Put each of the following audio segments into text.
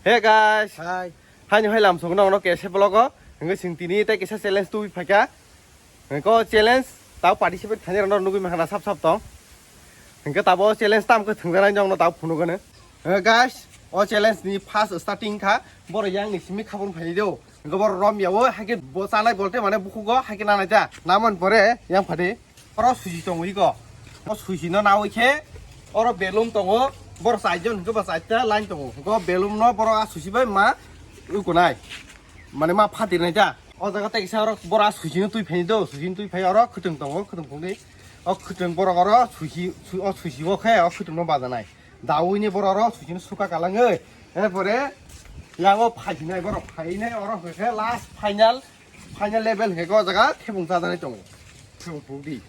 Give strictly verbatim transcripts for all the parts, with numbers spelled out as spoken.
Hey guys. Hi. Haino hai lamsong no ono kese vlog o. Hingke sing tini tei kisa challenge twi phaikha. Hingke o challenge tao participate khainai rok no nugwi mankha na sap sap tong. Hingke tabo o challenge tam khe thwngjanai jong no tao phunukgwno. Hey guys, o challenge ni first starting kha. Boro yang ni simi khabun phaini do. Hingke boro rom yawo haikhe bo chanai bolte mane bukhugo haikhe nanai ta. Namon pore yang phadi. Oro suji tongo iko. O suji no nawi khe oro belum tongo. Boro chaijon hingke bo chaita line tongo. Hingke o belum no boro a suji bai ma ukunai. Mane ma phatirnai ta. O jaga tei kisa oro boro a suji no twi phai do. Suji no twi phai oro khwtwng tongo. Khwtwng phungni. O khwtwng borok oro suji, su-, o suji o khe o khwtwng no bajanai. Dawi ni boro oro suji no suka kalangwi. Erpore yang o phaisinai boro phainai oro hwnkhe last final. Final level hingke o jaga thepung chajaknai tongo. Thepung pukdi.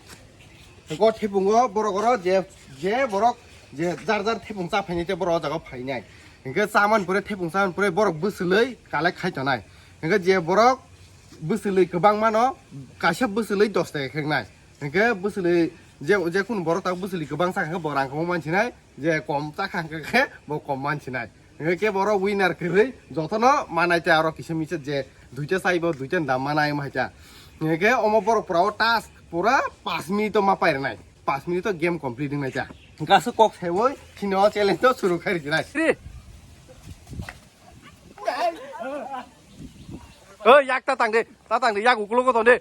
Hingke o thepungo borok oro je, je borok je jar jar thepung cha phainai te borok o jaga phainai. Hingke chamani pore thepung chamani pore borok bwswlwi collect khai tonai. Hingke je borok bwswlwi kwbangma no kaisa bwswlwi dos taka khengnai. Hingke bwswlwi je, je kunu borok tak bwswlwi kwbang chakha hingke bo rang kwbang mansinai. Je kom chakha hingke khe bo kom mansinai. Hingke khe borok winner kwrwi jotono manai ta oro kisa misa je duita chaibo duita ni dam manai hai ta. Hingke omo borok pura o task pura pash minute o ma pairwnai. Pash minute o game complete wngnai ta. Hingke aswk kok saiwi chini o challenge no suru khai rwkhnai. Three. Oi, yak ta tang de, ta tang de, yak uklo ko tong de.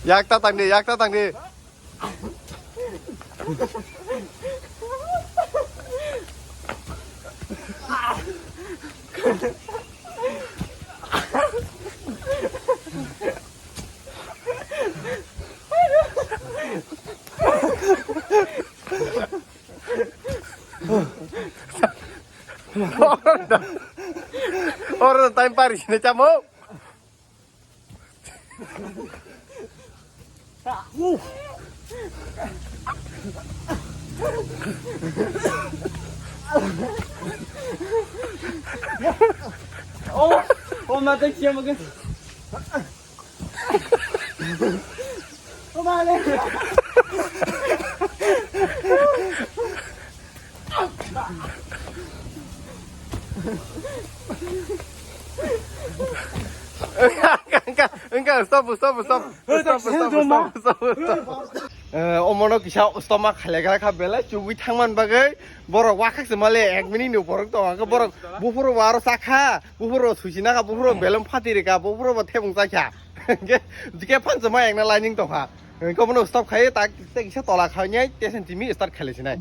Yak ta tang di, yak ta tang di. Oro time pari sini chamo. Oh, oh, mata siya magan. Enggak, enggak, enggak, stop, stop, stop. Stop, stop, stop, stop, stop. Eh, omono kisa stoma khalegra kha belai chugui thangman bagwi borok wakhak se male ek minute ni borok to borok buphuru waro sakha. Buphuru suisinaka, buphuru belum phatirika, buphuru bo thebung chakha. Hingke, hingke phansa ma ekna lining tongkha. Hingke bono stop khai, tak, tak kisa tola khainai, tesen timi start khailaisinai.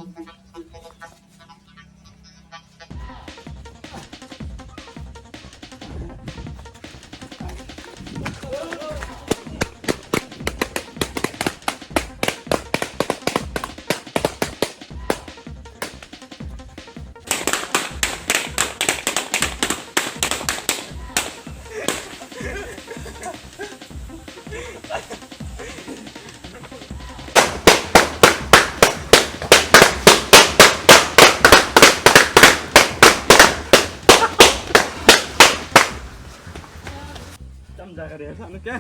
Tam jaga de, ano kya?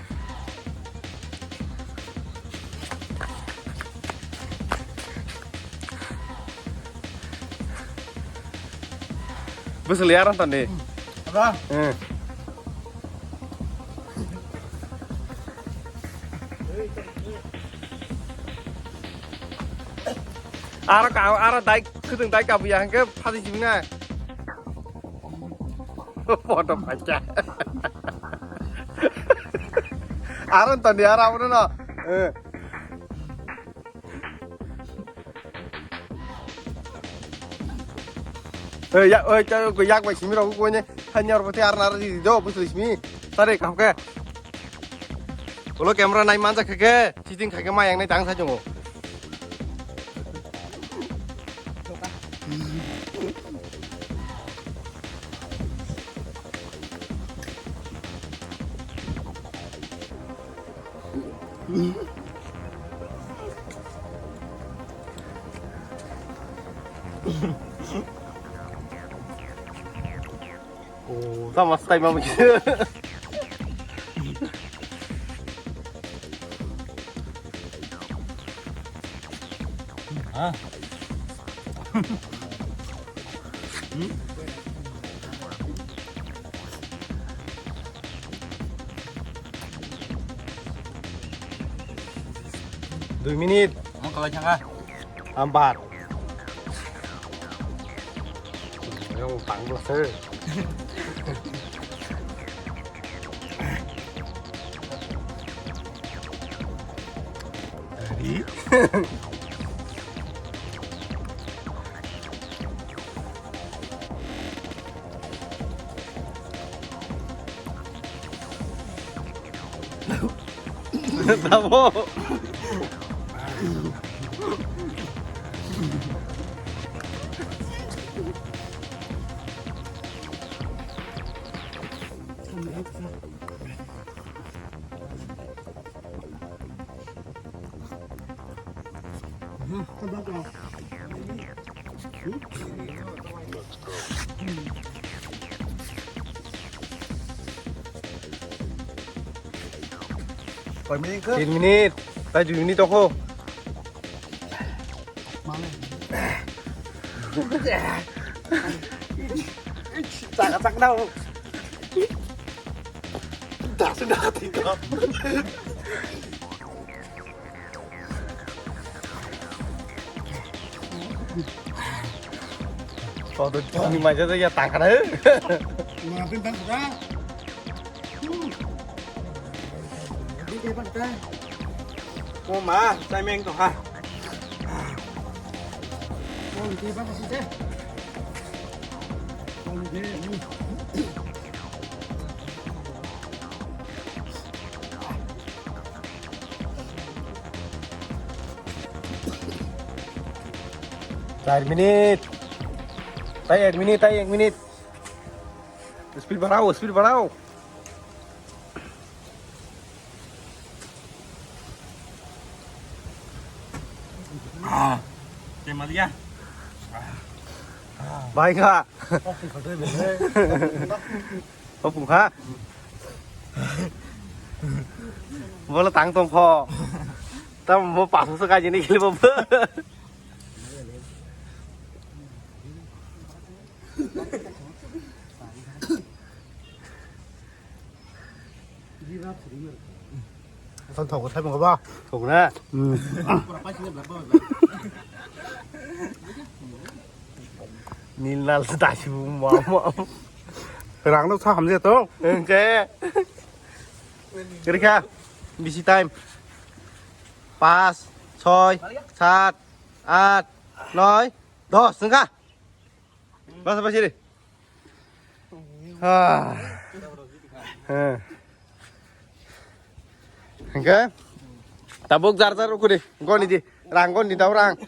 Bwswlwi aram tandi. Aba? Hmm. Aro ka, aro dai, khudung dai kabuya hangke phadi sibina. Photo pacha. Aro tandi aro abo no. Eh. Eh, ya, oi, ta, ko yak bai simi rok ko ne. Hanya ro te ar nar di do, bus simi. Tare kam ke. Ulo camera nai manja khe khe, cheating khai khe ma yang nai tang sa jongo. Oh, sama stay mama. Ah. Dui minit. Omo kwlai thangkha. Ambar. Yang tangla se. Ready? Tamo. Koi minit khe? Tin minit. Tai dui minit tongkho. Mane. Chaka chak nao. Dasu na tika. Kau tu ni macam tu ya tak ada. Maafin bang sudah. Ini dia bang dah. Mau mah, saya main tu ha. Mau dia bang kasih deh. Mau dia. Char minute. Tai ek minute, tai ek minute. Speed barao, speed barao. Ah, te malia. Bai kha. Hopung kha. Bola tang tong pho. Tam bo pasu se kaji ni kili bo. Ton thok thai mong ba. Thok na. Hmm. Nil nal ta si bu ma ma. Rang no sa ham je to. Engke. Kiri kha. Bisi time. Pas, soi, sat, at, noi, dos, engka. Bas, bas, sini. Ah. Eh. Engke. Tabuk jar jar ukuri. Goni di. Rang goni di, tau rang.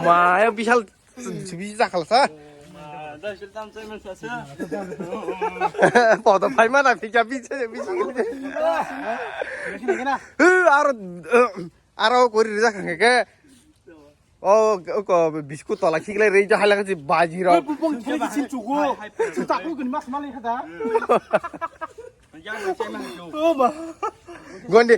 Ma, ya bisal. Sibi jakal sa. Podo phai mana phikya bisi bisi. Aro aro kori rijak hangke. O ko biskut tola khiklai rei jo halak si baji ro. Bubong thili sin chugo. Chuta ko gni mas malai khada. Gondi.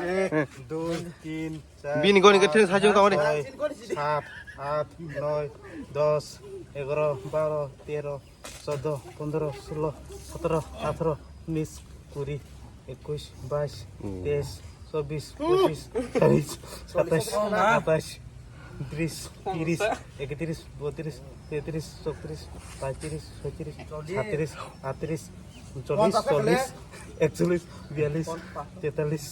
Ek, dui, tin, char, bini goni ke tren sajung tawani. Soi, sat, at, noi, dos, egaro, baro, tero, soddo, pondro, solo, sotoro, ataro, unis, kuri, ekush, bais, teis, chobis, pochis, chais, satais, atais, tris, tiris, ekatris, botris, tetris, chotris, paitris, soitris, satris, atris, uncholish, chollish, ekcholish, biyalish, tetalish,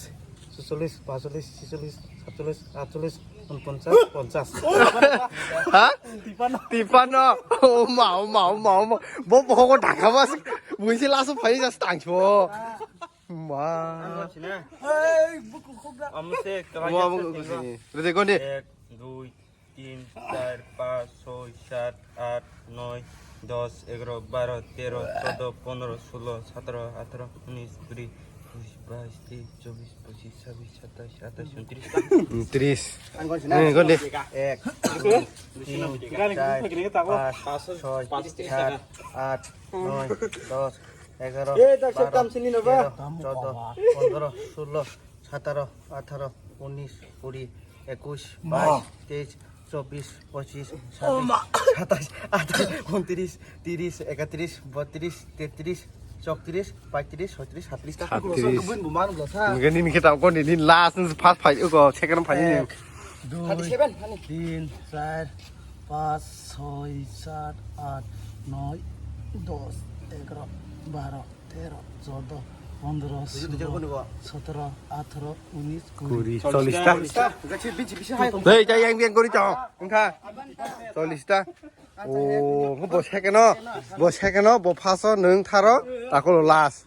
sucholish, pacholish, chicholish, satcholish, atcholish, unponchas, ponchas. Ha? Tipanno. Tipanno. Oma, oma, oma, oma. Bo bohogo dhaka mas. Buisi laso phai jas tangcho. Ma. Ang sini. Hei, buku khobra. Amse. Wa, wa, wa, wa. Rede goni. Ek, dui, tin, char, panch, soi, sat, at, noi, dos, egaro, baro, tero, soddo, pondro, solo, sotoro, ataro, unis, kuri, একুশ, বাইশ, তেইশ, চব্বিশ, পঁচিশ, ছাব্বিশ, সাতাশ, আঠাশ, ঊনত্রিশ। ঊনত্রিশ। Ang gol sini. Eh, gol di. Ek, dui, tin, char, pas, soy, sat, at, noi, dos, egaro, baro, tero, chodo, pondro, sulo, sataro, atharo, unis, kuri, ekush, bais, teis, chobbish, pochish, sabbish, satais, atais, untrish, trish, ektrish, botrish, tetrish, choktrish, paitris, soitris, satris. Satris. Mungkin ini kita kau ini last ni pas pai uko second pai ini. Ek, dui, tin, char, pas, soi, sat, at, noi, dos, egaro, baro, tero, chodo, pondro, sulo, sotro, atharo, unis, kuri. Kuri, chollish ta. Hei, jai yang biang kuri chong. Engkha. Chollish ta. Oh, bo second o. Bo second o, bo first o, nung tharo, takolo last.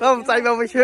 Tom chai ba bo se.